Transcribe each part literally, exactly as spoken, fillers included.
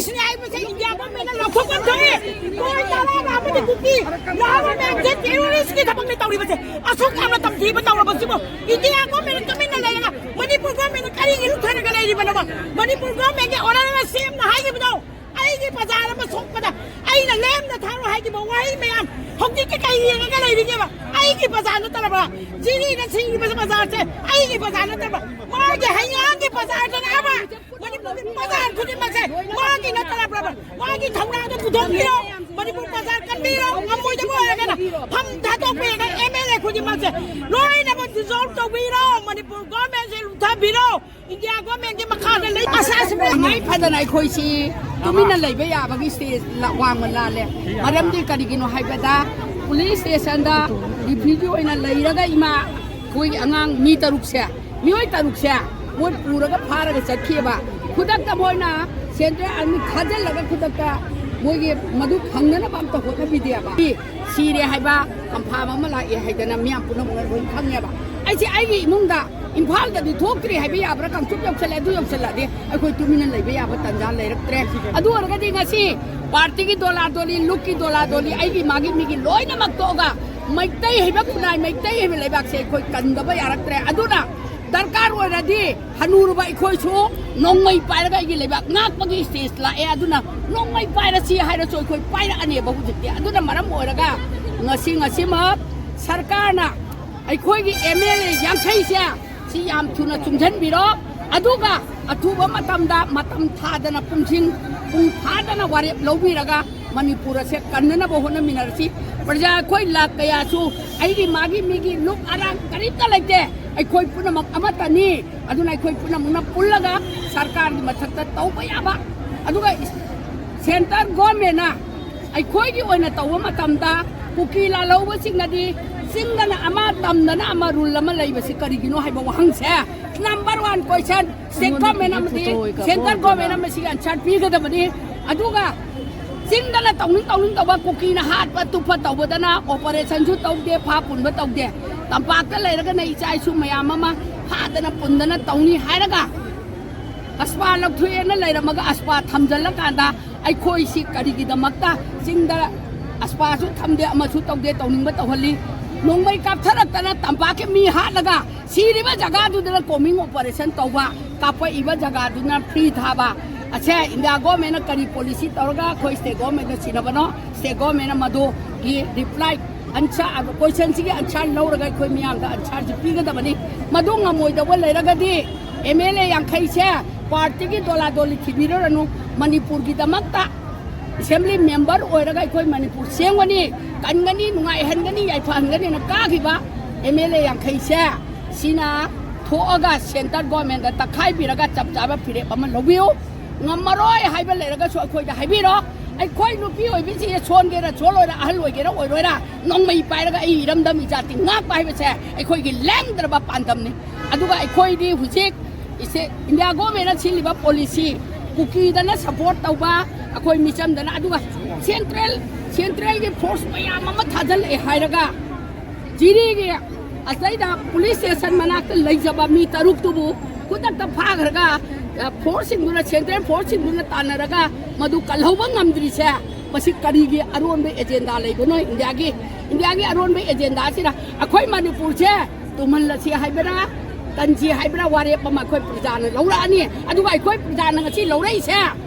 ꯁꯤꯅꯤ ꯍꯥꯏꯕꯁꯦ ꯏꯟꯗꯤꯌꯥ ꯒꯣꯔꯃꯦꯟꯅ ꯂꯧꯊꯣꯛꯐꯝ ꯊꯣꯛꯏ꯫ ꯃꯣꯏ ꯇꯔꯥ ꯂꯥꯛꯄꯗꯤ ꯀꯨꯀꯤ ꯂꯥꯛꯑꯕ ꯃꯌꯥꯝꯁꯦ ꯇꯦꯔꯣꯔꯤꯁꯀꯤ ꯊꯕꯛꯅꯤ ꯇꯧꯔꯤꯕꯁꯦ꯫ ꯑꯁꯨꯛ ꯌꯥꯝꯅ ꯇꯝꯊꯤꯕ ꯇꯧꯔꯕꯁꯤꯕꯨ ꯏꯟꯗꯤꯌꯥ ꯒꯣꯔꯃꯦꯟꯅ ꯇꯨꯃꯤꯟꯅ ꯂꯩꯔꯒ ꯃꯅꯤꯄꯨꯔ ꯒꯣꯔꯃꯦꯟꯅ ꯀꯔꯤꯒꯤ ꯂꯨꯞꯊꯔꯒ ꯂꯩꯔꯤꯕꯅꯣꯕ? ꯃꯅꯤꯄꯨꯔ ꯒꯣꯔꯃꯦꯟꯒꯤ ꯑꯣꯅꯔꯦꯕꯜ ꯁꯤ ꯑꯦꯝꯅ ꯍꯥꯏꯈꯤꯕꯗꯣ, ꯑꯩꯒꯤ ꯕꯖꯥꯔ ꯑꯃ ꯁꯣꯛꯄꯗ ꯑꯩꯅ ꯂꯦꯝꯅ ꯊꯥꯔꯣ ꯍꯥꯏꯈꯤꯕ ꯋꯥꯍꯩ ꯃꯌꯥꯝ ꯍꯧꯖꯤꯛꯇꯤ ꯀꯩ ꯌꯦꯡꯉꯒ ꯂꯩꯔꯤꯒꯦꯕ? ꯑꯩꯒꯤ ꯕꯖꯥꯔ ꯅꯠꯇ꯭ꯔꯕ? ꯖꯤꯔꯤꯅ ꯁꯤꯡꯉꯤꯕ ꯕꯖꯥꯔꯁꯦ ꯑꯩꯒꯤ ꯕꯖꯥꯔ ꯅꯠꯇ꯭ꯔꯕ? ꯃꯥꯒꯤ ꯍꯩꯉꯥꯡꯒꯤ ꯕꯖꯥꯔꯗꯅꯦꯕ꯫ ꯃꯅꯤꯄꯨꯔꯒꯤ ꯕꯖꯥꯔ ꯈꯨꯗꯤꯡꯃꯛꯁꯦ ꯃꯥꯒꯤ ꯅꯠꯇ꯭ꯔꯕ꯭ꯔꯕ? ꯃꯥꯒꯤ ꯊꯧꯅꯥꯗꯣ ꯄꯨꯊꯣꯛꯄꯤꯔꯣ꯫ ꯃꯅꯤꯄꯨꯔ ꯕꯖꯥꯔ ꯀꯟꯕꯤꯔꯣ꯫ ꯉꯝꯃꯣꯏꯗꯕ ꯑꯣꯏꯔꯒꯅ ꯐꯝ ꯊꯥꯗꯣꯛꯄꯤꯔꯒ ꯑꯦꯝ ꯑꯦꯜ ꯑꯦ ꯈꯨꯗꯤꯡꯃꯛꯁꯦ ꯂꯣꯏꯅꯃꯛ ꯗꯤꯖꯣꯜꯕ ꯇꯧꯕꯤꯔꯣ꯫ ꯃꯅꯤꯄꯨꯔ ꯒꯣꯔꯃꯦꯟꯁꯦ ꯂꯨꯞꯊꯕꯤꯔꯣ꯫ ꯏꯟꯗꯤꯌꯥ ꯒꯣꯔꯃꯦꯟꯒꯤ ꯃꯈꯥꯗ ꯂꯩ꯫ ꯑꯁ, ꯑꯁ, ꯇꯉꯥꯏ ꯐꯗꯅ ꯑꯩꯈꯣꯏꯁꯤ ꯇꯨꯃꯤꯟꯅ ꯂꯩꯕ ꯌꯥꯕꯒꯤ ꯁ꯭ꯇꯦꯖ ꯂ-, ꯋꯥꯡꯃ ꯂꯥꯜꯂꯦ꯫ ꯃꯔꯝꯗꯤ ꯀꯔꯤꯒꯤꯅꯣ ꯍꯥꯏꯕꯗ ꯄꯨꯂꯤꯁ ꯁ꯭ꯇꯦꯁꯟꯗ ꯔꯤꯐ꯭ꯌꯨꯖꯤ ꯑꯣꯏꯅ ꯂꯩꯔꯒ ꯏꯃꯥ ꯑꯩꯈꯣꯏꯒꯤ ꯑꯉꯥꯡ ꯃꯤ ꯇꯔꯨꯛꯁꯦ, ꯃꯤꯑꯣꯏ ꯇꯔꯨꯛꯁꯦ ꯃꯣꯏ ꯄꯨꯔꯒ ꯐꯥꯔꯒ ꯆꯠꯈꯤꯑꯕ꯫ ꯈꯨꯗꯛꯇ ꯃꯣꯏꯅ ꯁꯦꯟꯇ꯭ꯔꯦꯜ ꯑꯥꯔꯃꯤ ꯊꯥꯖꯤꯜꯂꯒ ꯈꯨꯗꯛꯇ ꯃꯣꯏꯒꯤ ꯃꯗꯨ ꯐꯪꯅꯅꯕ ꯑꯝꯇ ꯍꯣꯠꯅꯕꯤꯗꯦꯕ꯫ ꯁꯤꯔꯦ ꯍꯥꯏꯕ ꯀꯟꯐꯥꯝ ꯑꯃ ꯂꯥꯛꯑꯦ ꯍꯥꯏꯗꯅ ꯃꯤꯌꯥꯝ ꯄꯨꯝꯅꯃꯛꯅ ꯂꯣꯏ ꯈꯪꯉꯦꯕ꯫ ꯑꯩꯁꯦ ꯑꯩꯒꯤ ꯏꯃꯨꯡꯗ ꯏꯝꯐꯥꯜꯗꯗꯤ ꯊꯣꯛꯇ꯭ꯔꯤ ꯍꯥꯏꯕ ꯌꯥꯕ꯭ꯔꯥ? ꯀꯥꯡꯆꯨꯞ ꯌꯧꯁꯜꯂꯦ, ꯑꯗꯨ ꯌꯧꯁꯜꯂꯛꯑꯗꯤ ꯑꯩꯈꯣꯏ ꯇꯨꯃꯤꯟꯅ ꯂꯩꯕ ꯌꯥꯕ ꯇꯥꯟꯖꯥ ꯂꯩꯔꯛꯇ꯭ꯔꯦ꯫ ꯑꯗꯨ ꯑꯣꯏꯔꯒꯗꯤ ꯉꯁꯤ ꯄꯥꯔꯇꯤꯒꯤ ꯗꯣꯂꯥꯗꯣꯂꯤ, ꯂꯨꯛꯀꯤ ꯗꯣꯂꯥꯗꯣꯂꯤ, ꯑꯩꯒꯤ ꯃꯥꯒꯤ ꯃꯤꯒꯤ ꯂꯣꯏꯅꯃꯛ ꯇꯣꯛꯑꯒ ꯃꯩꯇꯩ ꯍꯩꯕ ꯈꯨꯟꯅꯥꯏ, ꯃꯩꯇꯩ ꯍꯩꯕ ꯂꯩꯕꯥꯛꯁꯦ ꯑꯩꯈꯣꯏ ꯀꯟꯗꯕ ꯌꯥꯔꯛꯇ꯭ꯔꯦ꯫ ꯑꯗꯨꯅ ꯗꯔꯀꯥꯔ ꯑꯣꯏꯔꯗꯤ ꯍꯅꯨꯔꯕ ꯑꯩꯈꯣꯏꯁꯨ ꯅꯣꯡꯃꯩ ꯄꯥꯏꯔꯒ ꯑꯩꯒꯤ ꯂꯩꯕꯥꯛ ꯉꯥꯛꯄꯒꯤ ꯁ꯭ꯇꯦꯖ ꯂꯥꯛꯑꯦ꯫ ꯑꯗꯨꯅ ꯅꯣꯡꯃꯩ ꯄꯥꯏꯔꯁꯤ ꯍꯥꯏꯔꯁꯨ ꯑꯩꯈꯣꯏ ꯄꯥꯏꯔꯛꯑꯅꯦꯕ ꯍꯧꯖꯤꯛꯇꯤ꯫ ꯑꯗꯨꯅ ꯃꯔꯝ ꯑꯣꯏꯔꯒ ꯉꯁꯤ, ꯉꯁꯤꯃꯛ ꯁꯔꯀꯥꯔꯅ ꯑꯩꯈꯣꯏꯒꯤ ꯑꯦꯝ ꯑꯦꯜ ꯑꯦ ꯌꯥꯡꯈꯩꯁꯦ ꯁꯤ ꯌꯥꯝ ꯊꯨꯅ ꯆꯨꯝꯁꯤꯟꯕꯤꯔꯣ꯫ ꯑꯗꯨꯒ ꯑꯊꯨꯕ ꯃꯇꯝꯗ ꯃꯇꯝ ꯊꯥꯗꯅ ꯄꯨꯡꯁꯤꯡ ꯄꯨꯡ ꯐꯥꯗꯅ ꯋꯥꯔꯦꯞ ꯂꯧꯕꯤꯔꯒ ꯃꯅꯤꯄꯨꯔ ꯑꯁꯦ ꯀꯟꯅꯅꯕ ꯍꯣꯠꯅꯃꯤꯟꯅꯔꯁꯤ꯫ ꯄ꯭ꯔꯖꯥ ꯑꯩꯈꯣꯏ ꯂꯥꯛ ꯀꯌꯥꯁꯨ ꯑꯩꯒꯤ ꯃꯥꯒꯤ ꯃꯤꯒꯤ ꯂꯨꯛ ꯑꯔꯥꯡ ꯀꯔꯤꯝꯇ ꯂꯩꯇꯦ꯫ ꯑꯩꯈꯣꯏ ꯄꯨꯝꯅꯃꯛ ꯑꯃꯠꯇꯅꯤ꯫ ꯑꯗꯨꯅ ꯑꯩꯈꯣꯏ ꯄꯨꯝꯅꯃꯛꯅ ꯄꯨꯜꯂꯒ ꯁꯔꯀꯥꯔꯒꯤ ꯃꯊꯛꯇ ꯇꯧꯕ ꯌꯥꯕ, ꯑꯗꯨꯒ ꯁꯦꯟꯇꯔ ꯒꯣꯔꯃꯦꯟꯅ ꯑꯩꯈꯣꯏꯒꯤ ꯑꯣꯏꯅ ꯇꯧꯕ ꯃꯇꯝꯗ ꯀꯨꯀꯤ ꯂꯥꯜꯍꯧꯕꯁꯤꯡꯅꯗꯤ ꯆꯤꯡꯗꯅ ꯑꯃ, ꯇꯝꯗꯅ ꯑꯃ, ꯔꯨꯜ ꯑꯃ ꯂꯩꯕꯁꯤ ꯀꯔꯤꯒꯤꯅꯣ ꯍꯥꯏꯕ ꯋꯥꯍꯪꯁꯦ ꯅꯝꯕꯔ ꯋꯥꯟ ꯀꯣꯏꯁꯟ ꯁ꯭ꯇꯦꯠ ꯒꯣꯔꯃꯦꯟ ꯑꯃꯗꯤ ꯁꯦꯟꯇꯔ ꯒꯣꯔꯃꯦꯟ ꯑꯃ ꯁꯤꯒꯤ ꯑꯟꯁꯔ ꯄꯤꯒꯗꯕꯅꯤ꯫ ꯑꯗꯨꯒ ꯆꯤꯡꯗꯅ ꯇꯧꯅꯤꯡ ꯇꯧꯅꯤꯡ ꯇꯧꯕ, ꯀꯨꯀꯤꯅ ꯍꯥꯠꯄ ꯇꯨꯞꯄ ꯇꯧꯕꯗꯅ ꯑꯣꯄꯔꯦꯁꯟꯁꯨ ꯇꯧꯗꯦ, ꯐꯥ ꯄꯨꯟꯕ ꯇꯧꯗꯦ꯫ ꯇꯝꯄꯥꯛꯇ ꯂꯩꯔꯒꯅ ꯏꯆꯥ ꯏꯁꯨ ꯃꯌꯥꯝ ꯑꯃ ꯐꯥꯗꯅ ꯄꯨꯟꯗꯅ ꯇꯧꯅꯤ ꯍꯥꯏꯔꯒ ꯑꯁꯄꯥ ꯂꯧꯊꯣꯛꯑꯦꯅ ꯂꯩꯔꯝꯃꯒ ꯑꯁꯄꯥ ꯊꯝꯖꯤꯜꯂꯀꯥꯟꯗ ꯑꯩꯈꯣꯏꯁꯤ ꯀꯔꯤꯒꯤꯗꯃꯛꯇ ꯆꯤꯡꯗ ꯑꯁꯄꯥꯁꯨ ꯊꯝꯗꯦ, ꯑꯃꯁꯨ ꯇꯧꯗꯦ, ꯇꯧꯅꯤꯡꯕ ꯇꯧꯍꯜꯂꯤ? ꯅꯣꯡꯃꯩ ꯀꯥꯞꯊꯔꯛꯇꯅ ꯇꯝꯄꯥꯛꯀꯤ ꯃꯤ ꯍꯥꯠꯂꯒ ꯁꯤꯔꯤꯕ ꯖꯒꯥꯗꯨꯗꯅ ꯀꯣꯃꯤꯡ ꯑꯣꯄꯔꯦꯁꯟ ꯇꯧꯕ, ꯀꯥꯞꯄꯛꯏꯕ ꯖꯒꯥꯗꯨꯅ ꯐ꯭ꯔꯤ ꯊꯥꯕ꯫ ꯑꯁꯦ ꯏꯟꯗꯤꯌꯥ ꯒꯣꯔꯃꯦꯟꯅ ꯀꯔꯤ ꯄꯣꯂꯤꯁꯤ ꯇꯧꯔꯒ ꯑꯩꯈꯣꯏ ꯁ꯭ꯇꯦꯠ ꯒꯣꯔꯃꯦꯟꯗ ꯁꯤꯟꯅꯕꯅꯣ? ꯁ꯭ꯇꯦꯠ ꯒꯣꯔꯃꯦꯟꯅ ꯃꯗꯨꯒꯤ ꯔꯤꯄ꯭ꯂꯥꯏ, ꯑꯟꯁꯥꯔ, ꯀꯣꯏꯁꯟꯁꯤꯒꯤ ꯑꯟꯁꯥꯔ ꯂꯧꯔꯒ ꯑꯩꯈꯣꯏ ꯃꯤꯌꯥꯝꯗ ꯑꯟꯁꯥꯔꯁꯤ ꯄꯤꯒꯗꯕꯅꯤ꯫ ꯃꯗꯨ ꯉꯝꯃꯣꯏꯗꯕ ꯂꯩꯔꯒꯗꯤ ꯑꯦꯝ ꯑꯦꯜ ꯑꯦ ꯌꯥꯡꯈꯩꯁꯦ ꯄꯥꯔꯇꯤꯒꯤ ꯗꯣꯂꯥꯗꯣꯂꯤ ꯊꯤꯕꯤꯔꯨꯔꯅꯨ꯫ ꯃꯅꯤꯄꯨꯔꯒꯤꯗꯃꯛꯇ ꯑꯦꯁꯦꯝꯕ꯭ꯂꯤ ꯃꯦꯝꯕꯔ ꯑꯣꯏꯔꯒ ꯑꯩꯈꯣꯏ ꯃꯅꯤꯄꯨꯔ ꯁꯦꯝꯒꯅꯤ, ꯀꯟꯒꯅꯤ, ꯅꯨꯡꯉꯥꯏꯍꯟꯒꯅꯤ, ꯌꯥꯏꯐꯍꯟꯒꯅꯤꯅ ꯀꯥꯈꯤꯕ ꯑꯦꯝ ꯑꯦꯜ ꯑꯦ ꯌꯥꯡꯈꯩꯁꯦ ꯁꯤꯅ ꯊꯣꯛꯑꯒ ꯁꯦꯟꯇꯔ ꯒꯣꯔꯃꯦꯟꯗ ꯇꯛꯈꯥꯏꯕꯤꯔꯒ ꯆꯞ ꯆꯥꯕ ꯐꯤꯔꯦꯞ ꯑꯃ ꯂꯧꯕꯤꯌꯨ꯫ ꯉꯝꯃꯔꯣꯏ ꯍꯥꯏꯕ ꯂꯩꯔꯒꯁꯨ ꯑꯩꯈꯣꯏꯗ ꯍꯥꯏꯕꯤꯔꯣ꯫ ꯑꯩꯈꯣꯏ ꯅꯨꯄꯤ ꯑꯣꯏꯕꯤꯁꯤ ꯁꯣꯟꯒꯦꯔꯥ ꯁꯣꯜꯂꯣꯏꯔꯥ, ꯑꯍꯜ ꯑꯣꯏꯒꯦꯔꯥ ꯑꯣꯏꯔꯣꯏꯔꯥ, ꯅꯣꯡꯃꯩ ꯄꯥꯏꯔꯒ ꯑꯩ ꯏꯔꯝꯗꯝ ꯏꯖꯥꯇꯤ ꯉꯥꯛꯄ ꯍꯥꯏꯕꯁꯦ ꯑꯩꯈꯣꯏꯒꯤ ꯂꯦꯡꯗ꯭ꯔꯕ ꯄꯥꯟꯗꯝꯅꯤ꯫ ꯑꯗꯨꯒ ꯑꯩꯈꯣꯏꯗꯤ ꯍꯧꯖꯤꯛ ꯏꯁꯦ ꯏꯟꯗꯤꯌꯥ ꯒꯣꯔꯃꯦꯟꯅ ꯁꯤꯜꯂꯤꯕ ꯄꯣꯂꯤꯁꯤ, ꯀꯨꯀꯤꯗꯅ ꯁꯄꯣꯔꯠ ꯇꯧꯕ, ꯑꯩꯈꯣꯏ ꯃꯤꯆꯝꯗꯅ, ꯑꯗꯨꯒ ꯁꯦꯟꯇ꯭ꯔꯦꯜ, ꯁꯦꯟꯇ꯭ꯔꯦꯜꯒꯤ ꯐꯣꯔꯁ ꯃꯌꯥꯝ ꯑꯃ ꯊꯥꯖꯤꯜꯂꯛꯑꯦ ꯍꯥꯏꯔꯒ ꯖꯤꯔꯤꯒꯤ ꯑꯁꯤꯗꯩꯗ ꯄꯨꯂꯤꯁ ꯁ꯭ꯇꯦꯁꯟ ꯃꯅꯥꯛꯇ ꯂꯩꯖꯕ ꯃꯤ ꯇꯔꯨꯛꯇꯨꯕꯨ ꯈꯨꯗꯛꯇ ꯐꯥꯈ꯭ꯔꯒ, ꯑ, ꯐꯣꯔꯁꯁꯤꯡꯗꯨꯅ, ꯁꯦꯟꯇ꯭ꯔꯦꯜ ꯐꯣꯔꯁꯁꯤꯡꯗꯨꯅ ꯇꯥꯟꯅꯔꯒ ꯃꯗꯨ ꯀꯜꯍꯧꯕ ꯉꯝꯗ꯭ꯔꯤꯁꯦ, ꯃꯁꯤ ꯀꯔꯤꯒꯤ ꯑꯔꯣꯟꯕ ꯑꯦꯖꯦꯟꯗꯥ ꯂꯩꯕꯅꯣ? ꯏꯟꯗꯤꯌꯥꯒꯤ, ꯏꯟꯗꯤꯌꯥꯒꯤ ꯑꯔꯣꯟꯕ ꯑꯦꯖꯦꯟꯗꯥꯁꯤꯅ ꯑꯩꯈꯣꯏ ꯃꯅꯤꯄꯨꯔꯁꯦ ꯇꯨꯝꯍꯜꯂꯁꯤ ꯍꯥꯏꯕ꯭ꯔꯥ, ꯀꯟꯁꯤ ꯍꯥꯏꯕ꯭ꯔꯥ, ꯋꯥꯔꯦꯞ ꯑꯃ ꯑꯩꯈꯣꯏ ꯄ꯭ꯔꯖꯥꯅ ꯂꯧꯔꯛꯑꯅꯤ꯫ ꯑꯗꯨꯒ ꯑꯩꯈꯣꯏ ꯄ꯭ꯔꯖꯥꯅ ꯉꯁꯤ ꯂꯧꯔꯛꯏꯁꯦ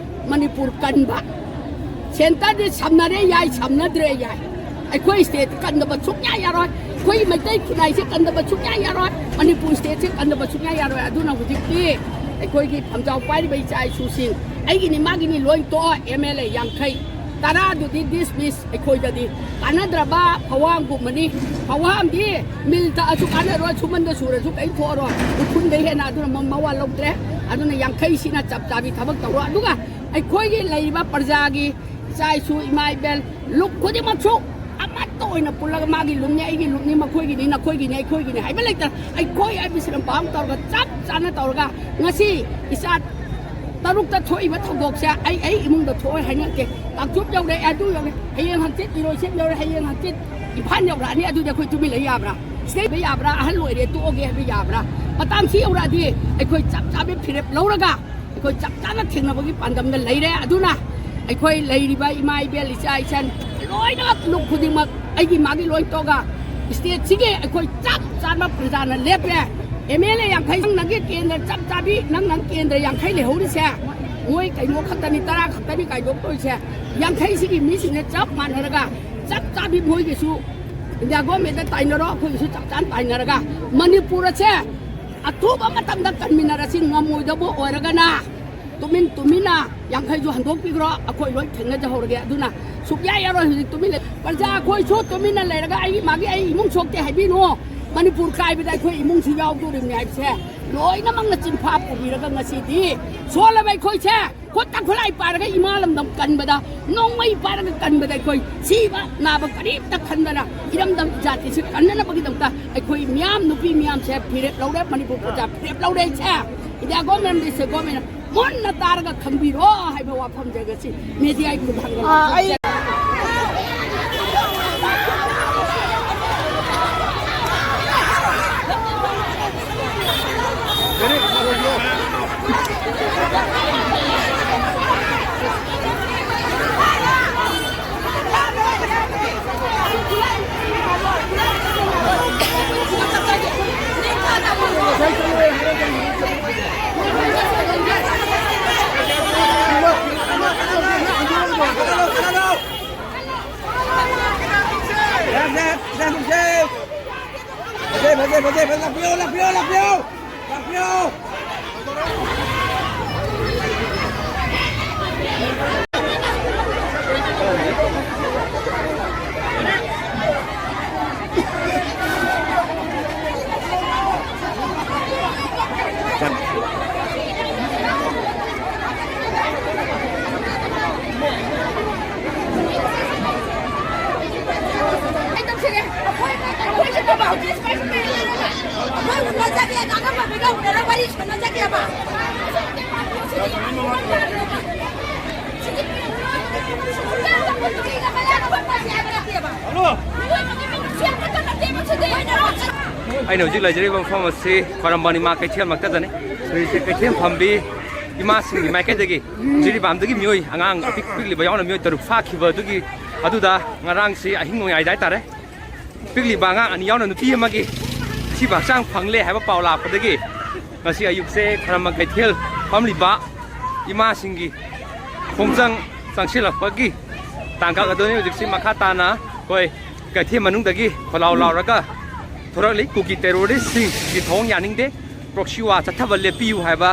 ꯃꯅꯤꯄꯨꯔ ꯀꯟꯕ꯫ ꯁꯦꯟꯇꯔꯗꯤ ꯁꯝꯅꯔꯦ ꯌꯥꯏ, ꯁꯝꯅꯗ꯭ꯔꯦ ꯌꯥꯏ, ꯑꯩꯈꯣꯏ ꯁ꯭ꯇꯦꯠ ꯀꯟꯗꯕ ꯁꯨꯡꯌꯥ ꯌꯥꯔꯣꯏ꯫ ꯑꯩꯈꯣꯏ ꯃꯩꯇꯩ ꯈꯨꯟꯅꯥꯏꯁꯦ ꯀꯟꯗꯕ ꯁꯨꯡꯌꯥ ꯌꯥꯔꯣꯏ꯫ ꯃꯅꯤꯄꯨꯔ ꯁ꯭ꯇꯦꯠꯁꯦ ꯀꯟꯗꯕ ꯁꯨꯡꯌꯥ ꯌꯥꯔꯣꯏ꯫ ꯑꯗꯨꯅ ꯍꯧꯖꯤꯛꯇꯤ ꯑꯩꯈꯣꯏꯒꯤ ꯐꯝꯖꯥꯎ ꯄꯥꯏꯔꯤꯕ ꯏꯆꯥ ꯏꯁꯨꯁꯤꯡ, ꯑꯩꯒꯤꯅꯤ ꯃꯥꯒꯤꯅꯤ ꯂꯣꯏ ꯇꯣꯛꯑꯣ꯫ ꯑꯦꯝ ꯑꯦꯜ ꯑꯦ ꯌꯥꯡꯈꯩ, ꯇꯔꯥꯗꯨꯗꯤ ꯗꯤꯁꯃꯤꯁ꯫ ꯑꯩꯈꯣꯏꯗꯗꯤ ꯀꯥꯟꯅꯗ꯭ꯔꯕ ꯐꯋꯥꯝꯒꯨꯝꯕꯅꯤ꯫ ꯐꯋꯥꯝꯗꯤ ꯃꯤꯜ ꯇꯛꯑꯁꯨ ꯀꯥꯟꯅꯔꯣꯏ, ꯁꯨꯃꯟꯗ ꯁꯨꯔꯁꯨ ꯀꯔꯤꯝ ꯊꯣꯛꯑꯔꯣꯏ, ꯎꯐꯨꯟꯗꯩ ꯍꯦꯟꯅ꯫ ꯑꯗꯨꯅ ꯃ-, ꯃꯋꯥ ꯂꯧꯗ꯭ꯔꯦ꯫ ꯑꯗꯨꯅ ꯌꯥꯡꯈꯩꯁꯤꯅ ꯆꯞ ꯆꯥꯕꯤ ꯊꯕꯛ ꯇꯧꯔꯣ꯫ ꯑꯗꯨꯒ ꯑꯩꯈꯣꯏꯒꯤ ꯂꯩꯔꯤꯕ ꯄ꯭ꯔꯖꯥꯒꯤ ꯏꯆꯥ ꯏꯁꯨ, ꯏꯃꯥ ꯏꯕꯦꯜ, ꯂꯨꯞ ꯈꯨꯗꯤꯡꯃꯛꯁꯨ ꯑꯃꯠꯇ ꯑꯣꯏꯅ ꯄꯨꯜꯂꯒ ꯃꯥꯒꯤ ꯂꯨꯞꯅꯤ, ꯑꯩꯒꯤ ꯂꯨꯞꯅꯤ, ꯃꯈꯣꯏꯒꯤꯅꯤ, ꯅꯈꯣꯏꯒꯤꯅꯤ, ꯑꯩꯈꯣꯏꯒꯤꯅꯤ ꯍꯥꯏꯕ ꯂꯩꯇꯅ, ꯑꯩꯈꯣꯏ ꯍꯥꯏꯕꯁꯤꯅ ꯄꯥꯎ ꯇꯧꯔꯒ ꯆꯞ ꯆꯥꯅ ꯇꯧꯔꯒ ꯉꯁꯤ ꯏꯆꯥ ꯇꯔꯨꯛꯇ ꯊꯣꯛꯏꯕ ꯊꯧꯗꯣꯛꯁꯦ ꯑꯩ, ꯑꯩ ꯏꯃꯨꯡꯗ ꯊꯣꯛꯑꯣꯏ ꯍꯥꯏꯅꯗꯦ꯫ ꯀꯥꯡꯆꯨꯞ ꯌꯧꯔꯦ, ꯑꯗꯨ ꯌꯧꯔꯦ, ꯍꯌꯦꯡ ꯍꯪꯆꯤꯠ ꯏꯔꯣꯏꯁꯦꯝ ꯌꯧꯔꯦ, ꯍꯌꯦꯡ ꯍꯪꯆꯤꯠ ꯏꯝꯐꯥꯜ ꯌꯧꯔꯛꯑꯅꯤ꯫ ꯑꯗꯨꯗꯤ ꯑꯩꯈꯣꯏ ꯇꯨꯃꯤꯟ ꯂꯩ ꯌꯥꯕ꯭ꯔꯥ? ꯁꯤꯗꯩ ꯂꯩꯕ ꯌꯥꯕ꯭ꯔꯥ? ꯑꯍꯜ ꯑꯣꯏꯔꯦ, ꯇꯣꯛꯑꯒꯦ ꯍꯥꯏꯕ ꯌꯥꯕ꯭ꯔꯥ? ꯃꯇꯥꯡ ꯁꯤ ꯌꯧꯔꯛꯑꯗꯤ ꯑꯩꯈꯣꯏ ꯆꯞ ꯆꯥꯕꯤ ꯐꯤꯔꯦꯞ ꯂꯧꯔꯒ ꯑꯩꯈꯣꯏ ꯆꯞ ꯆꯥꯅ ꯊꯦꯡꯅꯕꯒꯤ ꯄꯥꯟꯗꯝꯗ ꯂꯩꯔꯦ꯫ ꯑꯗꯨꯅ ꯑꯩꯈꯣꯏ ꯂꯩꯔꯤꯕ ꯏꯃꯥ ꯏꯕꯦꯜ, ꯏꯆꯥ ꯏꯆꯟ ꯂꯣꯏꯅꯃꯛ, ꯂꯨꯞ ꯈꯨꯗꯤꯡꯃꯛ ꯑꯩꯒꯤ ꯃꯥꯒꯤ ꯂꯣꯏ ꯇꯣꯛꯑꯒ stateꯁꯤꯒꯤ ꯑꯩꯈꯣꯏ ꯆꯞ ꯆꯥꯅ ꯄ꯭ꯔꯖꯥꯅ ꯂꯦꯞꯄꯦ꯫ MLA ꯌꯥꯡꯈꯩ, ꯅꯪ ꯅꯪꯒꯤ ꯀꯦꯟꯗ꯭ꯔ ꯆꯞ ꯆꯥꯕꯤ, ꯅꯪ ꯅꯪ ꯀꯦꯟꯗ꯭ꯔ ꯌꯥꯡꯈꯩ ꯂꯩꯍꯧꯔꯤꯁꯦ, ꯃꯣꯏ ꯀꯩꯅꯣ ꯈꯛꯇꯅꯤ, ꯇꯔꯥ ꯈꯛꯇꯅꯤ ꯀꯥꯏꯗꯣꯛꯇꯣꯏꯁꯦ꯫ ꯌꯥꯡꯈꯩꯁꯤꯒꯤ ꯃꯤꯁꯤꯡꯁꯦ ꯆꯞ ꯃꯥꯟꯅꯔꯒ, ꯆꯞ ꯆꯥꯕꯤ ꯃꯣꯏꯒꯤꯁꯨ India governmentꯇ ꯇꯥꯏꯅꯔꯣ, ꯑꯩꯈꯣꯏꯒꯤꯁꯨ ꯆꯞ ꯆꯥꯅ ꯇꯥꯏꯅꯔꯒ, ꯃꯅꯤꯄꯨꯔ ꯑꯁꯦ ꯑꯊꯨꯕ ꯃꯇꯝꯗ ꯀꯟꯃꯤꯟꯅꯔꯁꯤ꯫ ꯉꯝꯃꯣꯏꯗꯕ ꯑꯣꯏꯔꯒꯅ ꯇꯨꯃꯤꯟ ꯇꯨꯃꯤꯟꯅ ꯌꯥꯡꯈꯩꯁꯨ ꯍꯟꯗꯣꯛꯄꯤꯈ꯭ꯔꯣ, ꯑꯩꯈꯣꯏ ꯂꯣꯏ ꯊꯦꯡꯅꯖꯍꯧꯔꯒꯦ꯫ ꯑꯗꯨꯅ ꯁꯨꯛꯌꯥ ꯌꯥꯔꯣꯏ ꯍꯧꯖꯤꯛ ꯇꯨꯃꯤꯟ ꯂꯩ꯫ ꯄ꯭ꯔꯖꯥ, ꯑꯩꯈꯣꯏꯁꯨ ꯇꯨꯃꯤꯟꯅ ꯂꯩꯔꯒ ꯑꯩꯒꯤ ꯃꯥꯒꯤ ꯑꯩ ꯏꯃꯨꯡ ꯁꯣꯛꯇꯦ ꯍꯥꯏꯕꯤꯅꯨ꯫ ꯃꯅꯤꯄꯨꯔ ꯀꯥꯏꯕꯗ ꯑꯩꯈꯣꯏ ꯏꯃꯨꯡꯁꯨ ꯌꯥꯎꯗꯣꯔꯤꯕꯅꯤ ꯍꯥꯏꯕꯁꯦ ꯂꯣꯏꯅꯃꯛꯅ ꯆꯤꯟꯐꯥ ꯄꯨꯕꯤꯔꯒ ꯉꯁꯤꯗꯤ ꯁꯣꯜꯂꯕ ꯑꯩꯈꯣꯏꯁꯦ ꯈꯨꯠꯇ ꯈꯨꯠꯂꯥꯏ ꯄꯥꯏꯔꯒ ꯏꯃꯥ ꯂꯝꯗꯝ ꯀꯟꯕꯗ, ꯅꯣꯡꯃꯩ ꯄꯥꯏꯔꯒ ꯀꯟꯕꯗ ꯑꯩꯈꯣꯏ ꯁꯤꯕ ꯅꯥꯕ ꯀꯔꯤꯝꯇ ꯈꯟꯗꯅ ꯏꯔꯝꯗꯝ ꯖꯥꯇꯤꯁꯤ ꯀꯟꯅꯅꯕꯒꯤꯗꯃꯛꯇ ꯑꯩꯈꯣꯏ ꯃꯤꯌꯥꯝ, ꯅꯨꯄꯤ ꯃꯤꯌꯥꯝꯁꯦ ꯐꯤꯔꯦꯞ ꯂꯧꯔꯦ꯫ ꯃꯅꯤꯄꯨꯔ ꯄ꯭ꯔꯖꯥ ꯐꯤꯔꯦꯞ ꯂꯧꯔꯦ꯫ ꯑꯩꯁꯦ India government, state government ꯃꯨꯟꯅ ꯇꯥꯔꯒ ꯈꯪꯕꯤꯔꯣ ꯍꯥꯏꯕ ꯋꯥꯐꯝꯁꯦ ꯉꯁꯤ mediaꯒꯤ ꯈꯨꯠꯊꯥꯡꯗ ꯑꯥ, ꯑꯩ ꯂꯥꯛꯆꯕꯁꯦ꯫ ꯐꯖꯩ, ꯐꯖꯩ, ꯐꯖꯩ, ꯐꯖꯩ, ꯂꯥꯛꯄꯤꯌꯣ, ꯂꯥꯛꯄꯤꯌꯣ, ꯂꯥꯛꯄꯤꯌꯣ, ꯂꯥꯛꯄꯤꯌꯣ꯫ ꯑꯩꯅ ꯍꯧꯖꯤꯛ ꯂꯩꯖꯔꯤꯕ ꯃꯐꯝ ꯑꯁꯤ ꯈ꯭ꯋꯥꯏꯔꯝꯕꯟ ꯏꯃꯥ ꯀꯩꯊꯦꯜꯃꯛꯇꯗꯅꯤ꯫ ꯍꯧꯖꯤꯛꯁꯦ ꯀꯩꯊꯦꯜ ꯐꯝꯕꯤ ꯏꯃꯥꯁꯤꯡꯒꯤ ꯃꯥꯏꯀꯩꯗꯒꯤ ꯖꯤꯔꯤꯕꯥꯝꯗꯒꯤ ꯃꯤꯑꯣꯏ, ꯑꯉꯥꯡ ꯑꯄꯤꯛ ꯄꯤꯛꯂꯤꯕ ꯌꯥꯎꯅ ꯃꯤꯑꯣꯏ ꯇꯔꯨꯛ ꯐꯥꯈꯤꯕ ꯑꯗꯨꯒꯤ, ꯑꯗꯨꯗ ꯉꯔꯥꯡꯁꯤ ꯑꯍꯤꯡ ꯅꯣꯡꯌꯥꯏꯗ ꯍꯥꯏꯇꯥꯔꯦ, ꯄꯤꯛꯂꯤꯕ ꯑꯉꯥꯡ ꯑꯅꯤ ꯌꯥꯎꯅ ꯅꯨꯄꯤ ꯑꯃꯒꯤ ꯑꯁꯤꯕ ꯍꯛꯆꯥꯡ ꯐꯪꯂꯦ ꯍꯥꯏꯕ ꯄꯥꯎ ꯂꯥꯛꯄꯗꯒꯤ ꯉꯁꯤ ꯑꯌꯨꯛꯁꯦ ꯈꯔꯃ ꯀꯩꯊꯦꯜ ꯐꯝꯂꯤꯕ ꯏꯃꯥꯁꯤꯡꯒꯤ ꯈꯣꯡꯖꯪ ꯆꯪꯁꯤꯜꯂꯛꯄꯒꯤ ꯇꯥꯡꯀꯛ ꯑꯗꯨꯅꯤ꯫ ꯍꯧꯖꯤꯛꯁꯤ ꯃꯈꯥ ꯇꯥꯅ ꯑꯩꯈꯣꯏ ꯀꯩꯊꯦꯜ ꯃꯅꯨꯡꯗꯒꯤ ꯈꯣꯜꯂꯥꯎ ꯂꯥꯎꯔꯒ ꯊꯣꯔꯛꯂꯤ꯫ ꯀꯨꯀꯤ ꯇꯦꯔꯣꯔꯤꯁꯁꯤꯡꯒꯤ ꯊꯧꯑꯣꯡ ꯌꯥꯅꯤꯡꯗꯦ, ꯄ꯭ꯔꯣꯛꯁꯤ ꯋꯥꯔ ꯆꯠꯊꯕ ꯂꯦꯞꯄꯤꯌꯨ ꯍꯥꯏꯕ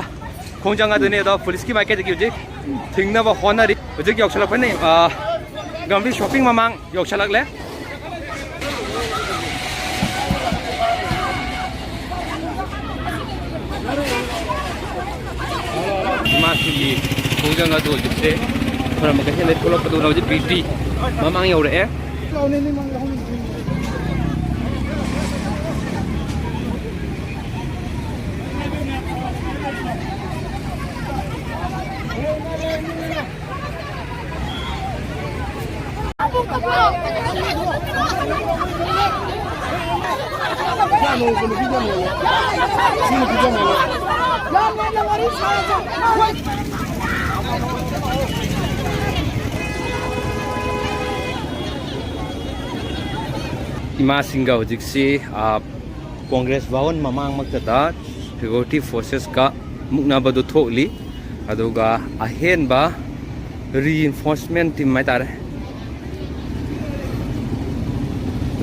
ꯈꯣꯡꯖꯪ ꯑꯗꯨꯅꯤ꯫ ꯑꯗꯣ ꯄꯨꯂꯤꯁꯀꯤ ꯃꯥꯏꯀꯩꯗꯒꯤ ꯍꯧꯖꯤꯛ ꯊꯤꯡꯅꯕ ꯍꯣꯠꯅꯔꯤ꯫ ꯍꯧꯖꯤꯛ ꯌꯧꯁꯤꯜꯂꯛꯄꯅꯤ, ꯑ, ꯒꯝꯚꯤꯔ ꯁꯣꯞꯄꯤꯡ ꯃꯃꯥꯡ ꯌꯧꯁꯤꯜꯂꯛꯂꯦ꯫ ꯏꯃꯥꯁꯤꯒꯤ ꯈꯣꯡꯖꯪ ꯑꯗꯨ ꯍꯧꯖꯤꯛꯁꯦ ꯈꯔ ꯃꯈꯩ ꯍꯦꯜꯂꯦ꯫ ꯊꯣꯛꯂꯛꯄꯗꯨꯅ ꯍꯧꯖꯤꯛ ꯕꯤ ꯇꯤ ꯃꯃꯥꯡ ꯌꯧꯔꯛꯑꯦ꯫ ꯏꯃꯥꯁꯤꯡꯒ ꯍꯧꯖꯤꯛꯁꯤ, ꯑ, ꯀꯣꯡꯒ꯭ꯔꯦꯁ ꯚꯋꯟ ꯃꯃꯥꯡꯃꯛꯇꯗ ꯁꯦꯀ꯭ꯌꯨꯔꯤꯇꯤ ꯐꯣꯔꯁꯦꯁꯀ ꯃꯨꯛꯅꯕꯗꯨ ꯊꯣꯛꯂꯤ꯫ ꯑꯗꯨꯒ ꯑꯍꯦꯟꯕ ꯔꯤꯏꯟꯐꯣꯔꯁꯃꯦꯟ ꯇꯤꯝ ꯍꯥꯏꯇꯥꯔꯦ,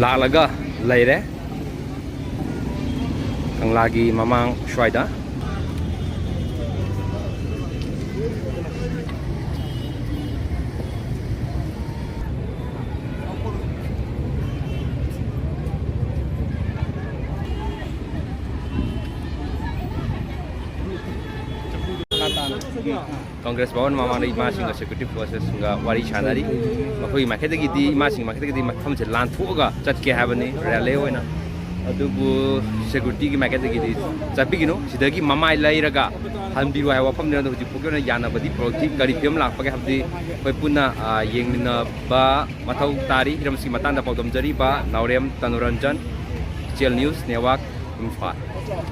ꯂꯥꯛꯂꯒ ꯂꯩꯔꯦ ꯀꯪꯂꯥꯒꯤ ꯃꯃꯥꯡ ꯁ꯭ꯋꯥꯏꯗ꯫ ꯀꯪꯒ꯭ꯔꯦꯁ ꯚꯋꯟ ꯃꯃꯥꯡꯗ ꯏꯃꯥꯁꯤꯡꯒ ꯁꯦꯀ꯭ꯌꯨꯔꯤꯇꯤ ꯐꯣꯔꯁꯦꯁꯁꯤꯡꯒ ꯋꯥꯔꯤ ꯁꯥꯟꯅꯔꯤ꯫ ꯃꯈꯣꯏꯒꯤ ꯃꯥꯏꯀꯩꯗꯒꯤꯗꯤ, ꯏꯃꯥꯁꯤꯡꯒꯤ ꯃꯥꯏꯀꯩꯗꯒꯤꯗꯤ ꯃꯐꯝꯁꯦ ꯂꯥꯟꯊꯣꯛꯑꯒ ꯆꯠꯀꯦ ꯍꯥꯏꯕꯅꯤ, ꯔꯦꯂꯤ ꯑꯣꯏꯅ꯫ ꯑꯗꯨꯕꯨ ꯁꯦꯀ꯭ꯌꯨꯔꯤꯇꯤꯒꯤ ꯃꯥꯏꯀꯩꯗꯒꯤꯗꯤ ꯆꯠꯄꯤꯒꯅꯨ, ꯁꯤꯗꯒꯤ ꯃꯃꯥꯏ ꯂꯩꯔꯒ ꯍꯟꯕꯤꯔꯨ ꯍꯥꯏꯕ ꯋꯥꯐꯝꯅꯤ꯫ ꯑꯗꯣ ꯍꯧꯖꯤꯛ ꯐꯥꯎꯒꯤ ꯑꯣꯏꯅ ꯌꯥꯅꯕꯗꯤ ꯄꯨꯔꯛꯇ꯭ꯔꯤ꯫ ꯀꯔꯤ ꯐꯤꯕꯝ ꯂꯥꯛꯄꯒꯦ ꯍꯥꯏꯕꯗꯤ ꯑꯩꯈꯣꯏ ꯄꯨꯟꯅ, ꯑ, ꯌꯦꯡꯃꯤꯟꯅꯕ ꯃꯊꯧ ꯇꯥꯔꯤ꯫ ꯍꯤꯔꯝꯁꯤꯒꯤ ꯃꯇꯥꯡꯗ ꯄꯥꯎꯗꯝꯖꯔꯤꯕ ꯅꯥꯎꯔꯦꯝ ꯇꯅꯨꯔꯟꯖꯟ, ꯏꯆꯦꯜ ꯅ꯭ꯌꯨꯁ ꯅꯦꯠꯋꯥꯔꯛ, ꯏꯝꯐꯥꯜ꯫